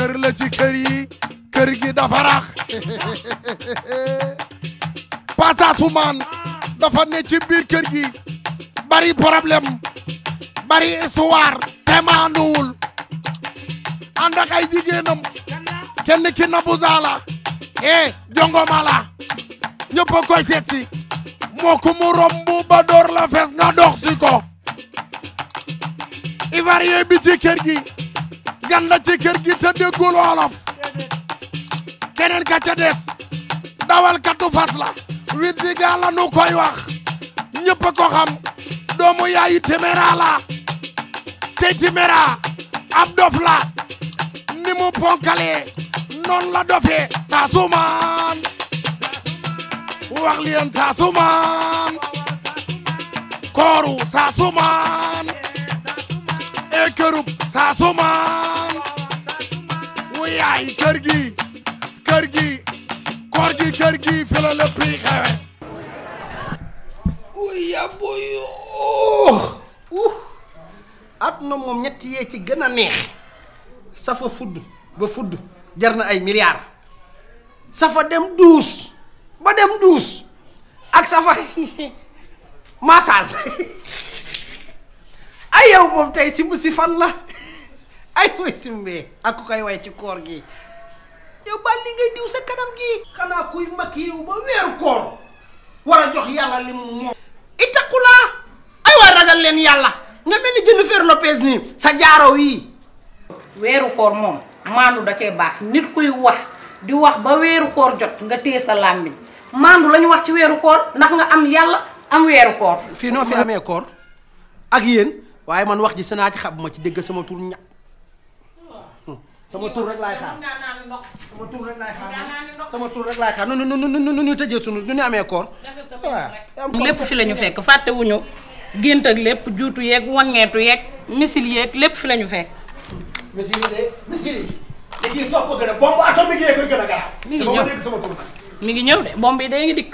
kër la ci kër yi kër gi dafa rax Passasoumane dafa ne ci biir kër gi bari problème bari histoire te maanduwul ànd ak ay jigéenam kenn ki Nabou Zala jongoma la ñëpp a koy seet si moo ko mu romb ba door la fees nga dox si ko ivoirien bi ci kër gi gan la ci kër gi te déggul wolof keneen ka ca des dawal katu fas la wit si gaa la nu koy wax ñëpp a ko xam doomu yaayi Téméra la te Téméra ab dof la ni mu ponkalee noon la dofee Passasoumane wax leen Passasoumane kooru Passasoumane e kërub Passasoumane wu yaay kër gi koor gi kër gi fi la lépp yi xewe ya boy àdduna moom ñett yee ci gën a neex safa fudd ba fudd jar na ay milliards safa dem duus ba dem duus ak safa massage ay yow moom tey simb si fan la ay mooy simbee ak ku koy way ci koor gi yow bal li ngay diw sa kanam gi xanaa kuy makk yow ba weeru koor war a jox yàlla li mu moom itaqulaa ay waay ragal leen yàlla nga mel ni Jennifer Lopez nii sa jaaro yi weeru koor moom maandu da cee baax nit kuy wax di wax ba weeru koor jot nga téye sa làmmiñ maandu la ñu wax ci weeru koor ndax nga am yàlla am weeru koor fii noo fi amee koor ak yéen waaye man wax ji sanaa ci xam ma ci dégg sama tur ña sama tur rek laay xaar sama tur rek laay xaar sama tur rek laay xaar nu ñu tëjee sunu nu ñu amee koor lépp fi la ñu fekk fàttewuñu gént ak lépp juutu yeeg wangeetu yeeg misil yeeg lépp fi la ñu fekk misil yi da ciy topp gën a bombe atomique yee koy gën a garaaw mi ngi ñëw sama tur mi ngi ñëw de bombe yi day ngi dikk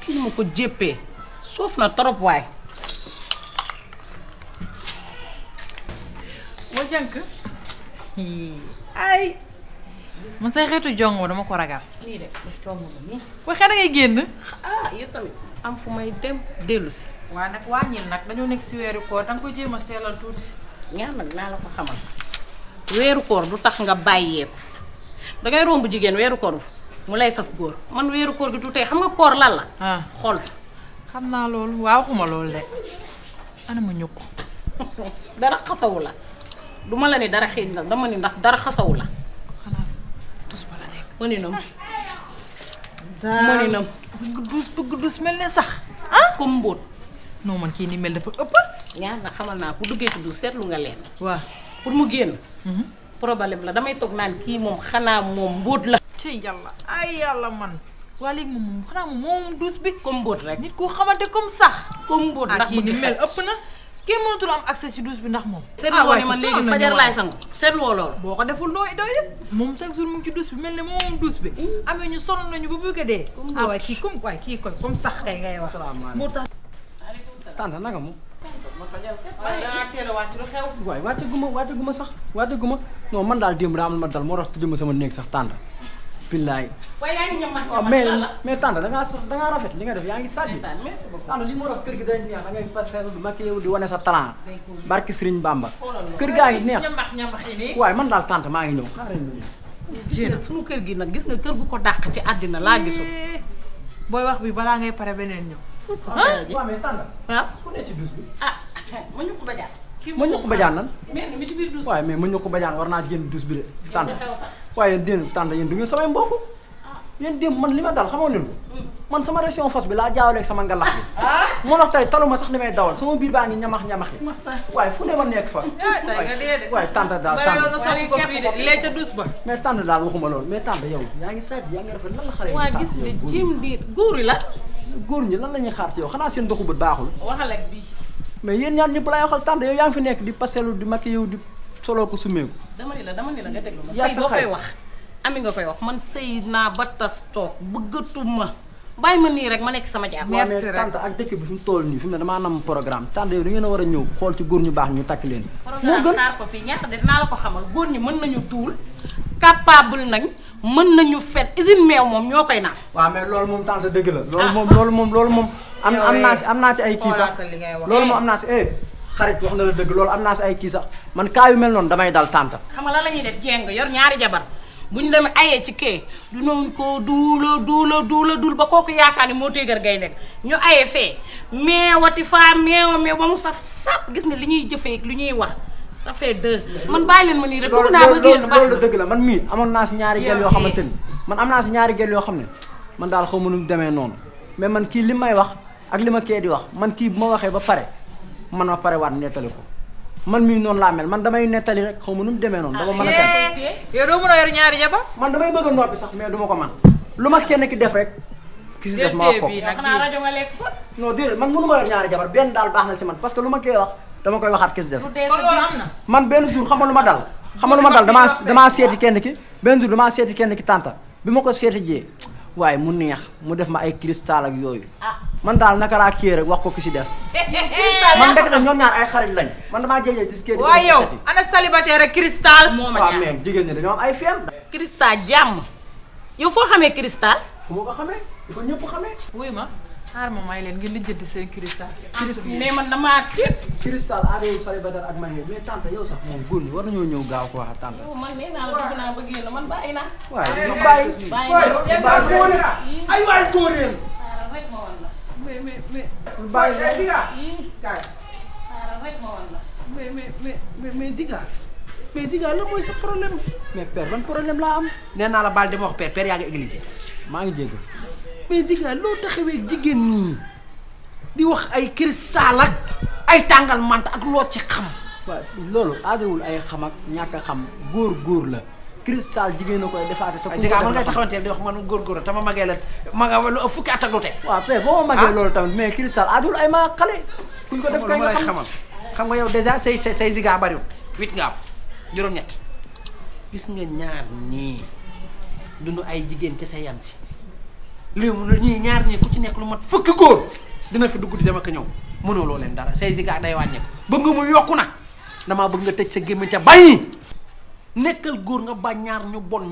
kii ma ko jéppee soof na trop waay moo jànk ay man say xeetu jongo dama ko ragal nii de daf coomo la nii waxee da ngay génn yow tamit am fu may dem dellu si waaye nag wàññil nag dañoo nekk si weeru koor danga ko jéem a seelal tuuti ñaar nag naa la ko xamal weeru koor du tax nga bàyyeeku dangay romb jigéen weeru koor mu lay saf góor man weeru koor gi du tey xam nga koor lan la xol xam naa loolu waaw waxuma loolu de ana ma ñukk dara xasawu la duma la ni dara xeeñ la dama ni ndax dara xasawu la xanaa dus ba la nekk mëninam mëninam bëgg dus mel ne sax comme mbóot non man kii ni mel dafa ëpp ñaar nag xamal naa ku duggee ci du seetlu nga leen waaw pour mu génn problème la damay toog naan kii moom xanaa moom mbóot la ci yàlla ay yàlla man waa léegi moom xanaa moom dus bi comme mbóot rek nit koo xamante comme sax comme mbóot ndax kii ni mel ëpp na kenn mënatul am accès ci douche bi ndax moom seetlu woo ne man léegi fajar laay sangu seetlu woo loolu boo ko deful dooy def moom chaque jour mu ngi ci douche bi mel ne moom douche bi amee ñu sonn nañu ba bëgg a dee waaye kii comme sax kay ngay wax moo tax tànn naka moom waaye dangaa teel a wàcc lu xew waaye wàcce guma sax non man daal démb daa am ma dal moo tax tëjuma sama néeg sax tànn billaay waaye yaa ngi ñamax waaw mais tànn dangaa rafet li nga def yaa ngi sàddi tànn li moo tax kër gi day neex da ngay parfait du maquillé wu di wane sa talent barki Sëriñ Bamba kër gaa ngi neex ñamax yi nii waaye man daal tànn maa ngi ñëw xaaral ñu suñu kër gi nag gis nga kër bu ko dàq ci àddina laa gisul booy wax bi balaa ngay pare beneen ñëw waaw mais tànn waaw ku ne ci douche bi ma ñu ko bajaan ma ñu ko bajaan lan mi ci biir douche waaye mais ma ñu ko bajaan war naa génn douche bi de tànn xew sax waaye yéen tànn yéen du ngeen samay mbokk yéen démb man li ma dal xamoon leen ko man sama région fos bi laa jaawaleeg sama ngalax bi moo tax tey taluma sax li may dawal sama biir baa ngi ñamax yi waaye fu ne ma nekk fa waaye tànn daal lee ca douche ba mais tànn daal waxuma loolu mais tànn yow yaa ngi saaj yaa ngi rafet lan la xale waa gis nga jim di góor yi la góor ñi lan la ñuy xaar ci yow xanaa seen doxu bët baaxul waxal ak bii mais yéen ñaar ñëpp laay waxal tànn yow yaa ngi fi nekk di paselu di makki yow di soloo ko sumeeku dama ni la nga déglu ma sëy boo koy wax ami nga koy wax man sëy naa ba tas toog bëggatuma bàyyi ma nii rek ma nekk sama jàmm. merci rek tante ak dëkk bi fi mu toll nii fi mu ne damaa nam programme tante yow da ngeen a war a ñëw xool ci góor ñu baax ñu takk leen. moo gën xaar ko fii ñaata de dinaa la ko xamal góor ñi mën nañu tuul capable nañ mën nañu fet usine meew moom ñoo koy naan. waaw mais loolu moom tante dëgg la. loolu moom. am naa ci ay kii sax loolu moom am naa si xarit wax na la dëgg loolu am naa si ay kii sax man kaa yu mel noonu damay dal tante. xam nga lan la ñuy def jéng yor ñaari jabar bu ñu demee ayee ci kee dinañ ko duula ba kooku yaakaar ni moo téegar gay nekk ñu ayee fee meewati faa meew ba mu saf sap gis ne li ñuy jëfee li ñuy wax ça fait deux man bàyyi leen ma nii rek dugg naa ba génn baax loolu dëgg la man mii amoon naa si ñaari gel yoo xamante ni man am naa si ñaari gel yoo xam ne man daal xaw ma nu mu demee noonu mais man kii li may wax ak li ma kee di wax man kii bu ma waxee ba pare man ma pare waat nettali ko man mii noonu laa mel man damay nettali rek xaw ma nu mu demee noonu dama mën a fen yow doo mën a yor ñaari jabar man damay bëgg a noppi sax mais du ma ko man lu ma kenn ki def rek ki si des ma wax ko xanaa rajo nga lekk ko non déedéet man mënu ma yor ñaari jabar benn daal baax na si man parce que lu ma koy wax dama koy waxaat ki si des kon loolu am na man benn jour xam nga lu ma dal damaa seeti kenn ki benn jour damaa seeti kenn ki tànta bi ma ko seeti jee waaye mu neex mu def ma ay cristal ak yooyu man daal naka laa kii rek wax ko ki si des man ndekk na ñoom ñaar ay xarit lañ man damaa jëlee disque di waaye yow ana célibataire ak cristal moo ma waaw ñaan mais jigéen ñi dañoo am ay feem cristal jàmm yow foo xamee cristal fu ma ko xamee di ko ñëpp xamee wuy ma xaar ma may leen ngeen lijjanti seen cristal si ne man damaa tiit cristal aadawul célibataire ak marié mais tante yow sax moom góor ñi war nañoo ñëw gaaw ko wax tante man nee naa la bëgg naa ba génn man bàyyi naa waaye ñu bàyyi ay waay góoreel xaaral rek ma wan la bàyyi xaaral rek ma wan la mais Ziga la mooy sa problème. mais père ban problème laa am nee naa la baal dama wax père yaa ngi église. maa ngi jégg mais Ziga loo taxawee jigéen ñi di wax ay cristal ak ay tàngal mant ak loo ci xam. waaw loolu aadawul ay xam ak ñàkk a xam góor la cristal jigéen a koy defaate te ku Ziga man ngay taxawanteel di wax man góor te ma magee la ma nga lu fukki at ak lu teg. waaw père boo ma magee loolu tamit mais cristal aadawul ay maa xale kuñ ko def kay nga xam xam nga yow dèjà say Ziga bariwul 8 nga am juróom-ñett gis nga ñaar ñii duñu ay jigéen kese yam si léegi mu ne ñii ñaar ñii ku ci nekk lu mat fukki góor dina fi dugg di dem ak ñëw mënuloo leen dara say Ziga day wàññeeku bëgg nga mu yokku nag damaa bëgg nga tëj sa gémmiñ ca bàyyi nekkal góor nga ba ñaar ñu bon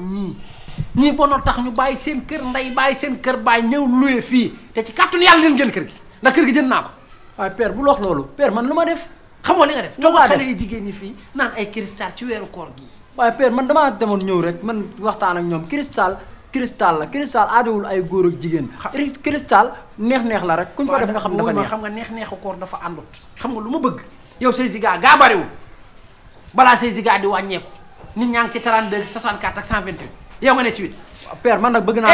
ñii bonoo tax ñu bàyyi seen kër ndey bàyyi seen kër bàyyi ñëw luye fii te ci kàttanu yàlla leen gën kër gi ndax kër gi jënd naa ko. waaye père bu wax loolu père man lu ma def xamoo li nga def lu ma def xale yi jigéen ñi fii naan ay cristal ci weeru koor gi. waaye père man damaa demoon ñëw rek man waxtaan ak ñoom cristal la cristal aadawul ay góor ak jigéen cristal neex la rek kuñ ko def nga xam dafa neex xam nga neexu koor dafa àndut xam nga lu ma bëgg yow say Ziga gaa bariwul balaa say Ziga di wàññeeku nit ñaa ngi ci 32 64 ak 128 yow nga ne ci 8 père man nag bëgg naa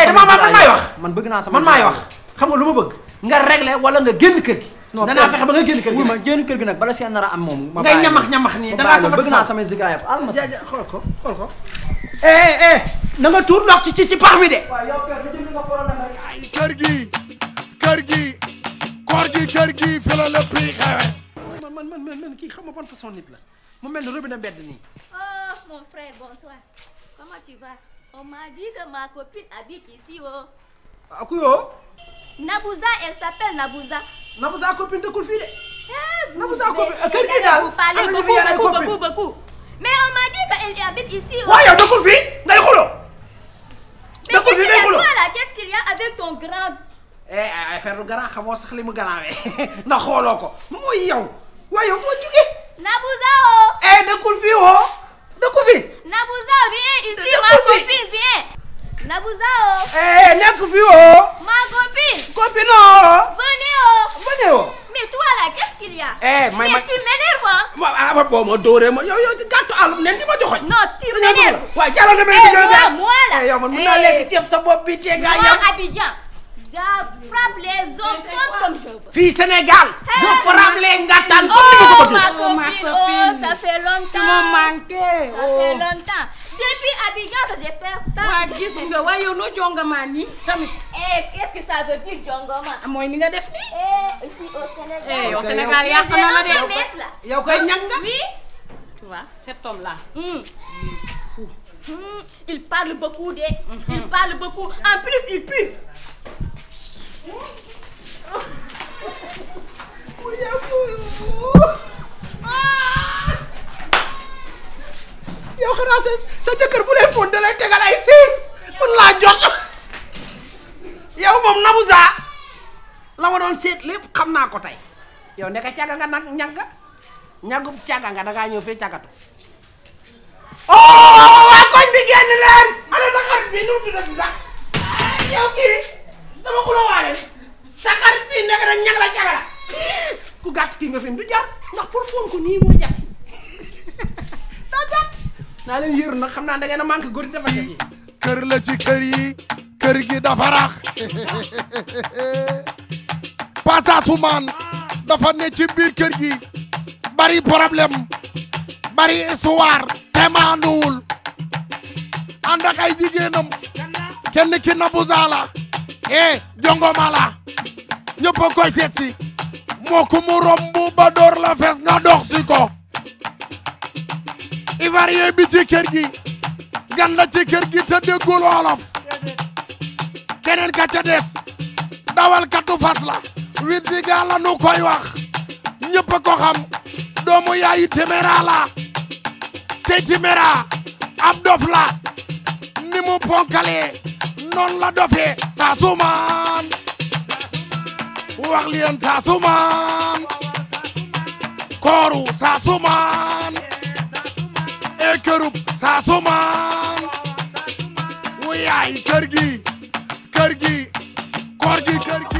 man bëgg naa sama man maay wax xam nga lu ma bëgg nga régler wala nga génn kër gi danaa fexe ba nga génn kër gi ma génn kër gi nag bala seen nar a am moom ngay ñamax nii dangaa safar bëgg naa samay Ziga yëpp alma xool ko na nga tuur ndox ci pax mi de waaw yow père da jënd sa problème rek ay kër gi koor gi fi la lépp yi xewe man kii xam nga ban façon nit la mu mel ni robinet mbedd nii. Oh, mon frère, bonsoir. Comment tu vas? On m'a dit que ma copine habite ici, oh. ah ku yoo. Nabouza, elle s'appelle Nabouza. Nabouza copine dëkkul fii de. Vous Nabouza copine kër gi daal vous parlez am na ñu fi yore ay copine beaucoup. Mais on m'a dit qu'elle habite ici, oh. waaw yow dëkkul fii ngay xuloo. Mais dëkkul fii ngay xuloo qu'est-ce qu'il y a avec ton grand? affaire lu grand xamoo sax li mu garaawee ndax xooloo ko mooy yow waaye yow foo jugee. Nabouza, oh. dëkkul fii woo dëkkul fii. Nabouza, viens ici, ma copine, viens. Nabouza, oh. nekk fii woo. Ma copine. Copine oh. Venez, oh. oh. Mais toi là, qu'est-ce qu'il y a? mais tu m'énerves, hein? boo ma dóoree ma yow ci gàttu àll nen di ma joxoñ. Non, tu m'énerves. waaw jàllal nga may moi là. yow man mën naa lekk ceeb sa bopp bi tee ngaa yam. Abidjan, je frappe les hommes comme je veux. Fii Sénégal. je frappe les ngattaan Oh, comme ma ni ma ko bëggee. copine, oh, ça fait longtemps. Tu m'as manqué. Ça fait longtemps. Depuis Abidjan que j'ai perdu. waa gis nga waaye yow noo jongamaa nii tamit. Qu'est-ce que ça veut dire, Djongoma? mooy ni nga def nii. Ici au Sénégal. yow Sénégal yàq na la de. là. yow koy ñang nga. Oui. Tu vois cet homme là. Il parle beaucoup, il parle beaucoup. En plus, il pue. yow xanaa sa jëkkër bu lay fóon da lay tegal ay siis mun laa jot yow moom Nabouza la ma doon seet lépp xam naa ko tey yow nekk càgga nga nag ñagub càgga nga dangaa ñëw fee càggatu oh waa koñ bi génn leen ana sa xarit bi nu mu tuddati sax yow kii sama xuloo waale sa xarit bi nekk nag ñag la càgga la ku gàtt kii nga fi du jar ndax pour foon ko nii moo jafe daa gàtt naa leen yëru nag xam naa da ngeen a manqué góor dafa def yi kër la ci kër yi kër gi dafa rax Passasoumane dafa ne ci biir kër gi bari problème bari histoire te maanduwul ànd ak ay jigéenam kenn ki Nabouza la jongoma la ñëpp a koy seet si moo ku mu romb ba door la fees nga dox si ko ivoirien bi ci kër gi gan la ci kër gi te déggul wolof keneen ka ca des dawal katu fas la wit si gaa la nu koy wax ñëpp a ko xam doomu yaayu Timéra la te Timéra ab dof la ni mu ponkalee noonu la dofee Passasoumane wax leen Passasoumane kooru Passasoumane e kërub Passasoumane wu yaay kër gi koor gi kër gi